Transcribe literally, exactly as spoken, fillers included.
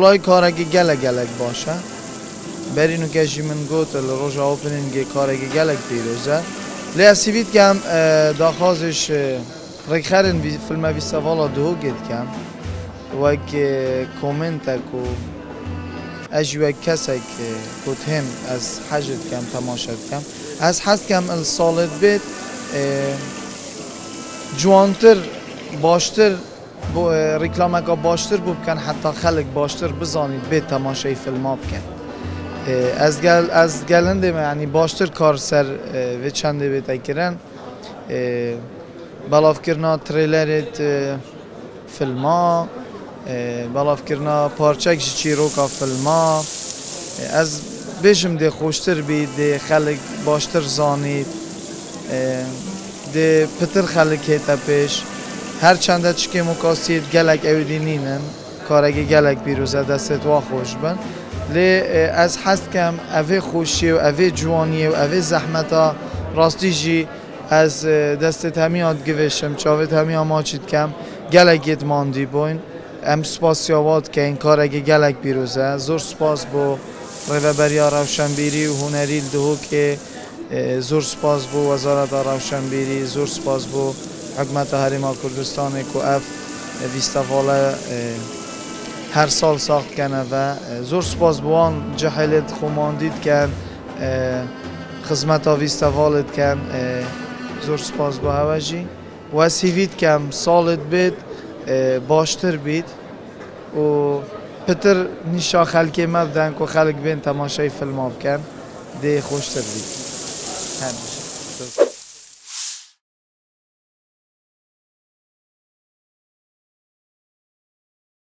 Wellahî karekî gelek gelek baş e. Berî nûke jî min got, li roja openingê karekî gelek pîroz e. Lê ez hîvî dikem, e, daxwazê ji rêkxerên vî-, filme Vîstevala Duhokê dikem. Wek, e, komentek û ez jî wek kesek, e, ku dihêm ez hez dikem, temaşe dikem. Ez hez dikem li salê dibêt, e, ciwantir, baştir, bo, e, reklameka baştir bo bikin, heta xelk baştir bizanît, bê temaşeyî filma bikin. E, ez gel, ez gelindê me, yanî baştir kar ser, e, vê çendê bête kirin. E, belavkirina trailerê, e, filma, e, belavkirina parçek ji çîroka filma. E, ez bêjim dê xweştir bî, dê xelk baştir zanît. E, dê pitir xelk hête pêş. Her çende çi kêmokasiyêt gelek ew dî nînin. Karekî gelek pîroz e, destê wan xweş bin. Lê, e, ez hez dikem evê xweşiyê û evê ciwaniyê û evê zehmeta rastî jî ez, e, destê hemiya digivêşim, çavê hemiya maçî dikem. Gelek yêt mandî bûyn. Em spasiya wa dikeyn, karekî gelek pîroz e. Zor spas bo Rêveberiya Rewşenbîrî û Hunerî li Duhokê. E, zor spas bo Wezareta Rewşenbîrî, zor spas bo Hikûmeta Herêma Kurdistanê ku ev, e, festîvala, e, her sal sax dikene ve. E, zor spas bo wan cihêlê xwe mandî diken, e, xizmeta festîvalê diken. E, zor spas bo hewe jî. Û ez hîvî dikem salê dibêt, e, baştir bît û pitir nîşa xelkê me biden ku xelk bên temaşeyî filma bikin, dê xweştir bît. Her